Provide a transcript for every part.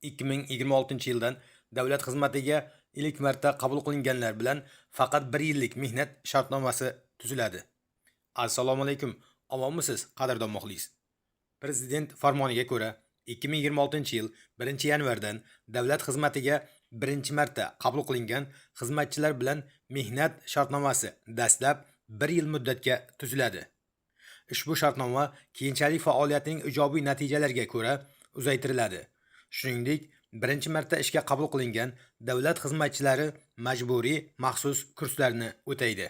2026-yildan davlat xizmatiga ilk marta qabul qilinganlar bilan faqat 1 yillik mehnat shartnomasi tuziladi. Assalomu alaykum, omonmisiz, qadrdon muxlis. Prezident farmoniga ko'ra, 2026-yil 1-yanvardan davlat xizmatiga birinchi marta qabul qilingan xizmatchilar bilan mehnat shartnomasi dastlab 1 yil muddatga tuziladi. Ushbu shartnoma keyinchalik faoliyatning ijobiy natijalariga ko'ra uzaytiriladi. Shuningdek, birinchi marta ishga qabul qilingan davlat xizmatchilari majburiy maxsus kurslarni o'taydi.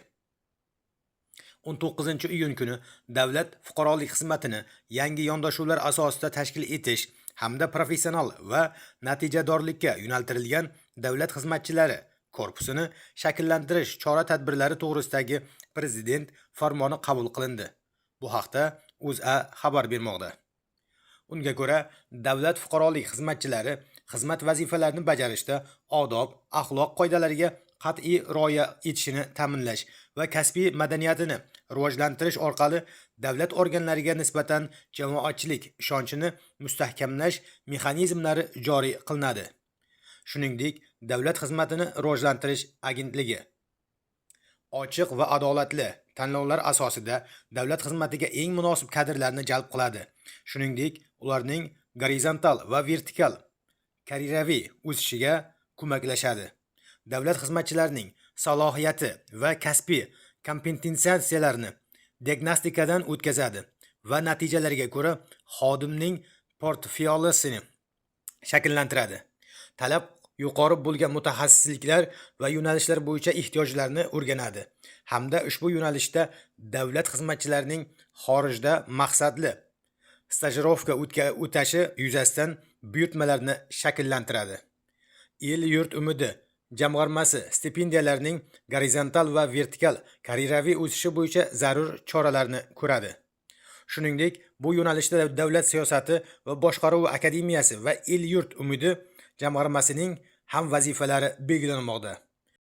19-iyun kuni davlat fuqarolik xizmatini yangi yondashuvlar asosida tashkil etish hamda professional va natijadorlikka yo'naltirilgan davlat xizmatchilari korpusini shakllantirish chora-tadbirlari to'g'risidagi Prezident farmoni qabul qilindi. Bu haqda O'zA xabar bermoqda. Unga ko'ra, davlat fuqarolik xizmatchilari xizmat vazifalarini bajarishda odob, axloq qoidalariga qat'iy rioya etishini ta'minlash va kasbiy madaniyatini rivojlantirish orqali davlat organlariga nisbatan jamoatchilik ishonchini mustahkamlash mexanizmlari joriy qilinadi. Shuningdek, Davlat xizmatini rivojlantirish agentligi ochiq va adolatli tanlovlar asosida davlat xizmatiga eng munosib kadrlarni jalb qiladi. Shuningdek, ularning gorizontal va vertikal karyeraviy o'sishiga ko'maklashadi. Davlat xizmatchilarining salohiyati va kasbiy kompetensiyalarini diagnostikadan o'tkazadi va natijalarga ko'ra xodimning portfoliosini shakllantiradi. Talab yuqori bo'lgan mutaxassisliklar va yo'nalishlar bo'yicha ehtiyojlarni o'rganadi hamda ushbu yo'nalishda davlat xizmatchilarining xorijda maqsadli stajirovka o'tashi yuzasidan buyurtmalarni shakllantiradi. El-yurt umidi jamg'armasi stipendiyalarining gorizontal va vertikal karyeraviy o'sishi bo'yicha zarur choralarni ko'radi. Shuningdek, bu yo'nalishda Davlat siyosati va boshqaruvi akademiyasi va El-yurt umidi jamg'armasining ham vazifalari belgilanmoqda.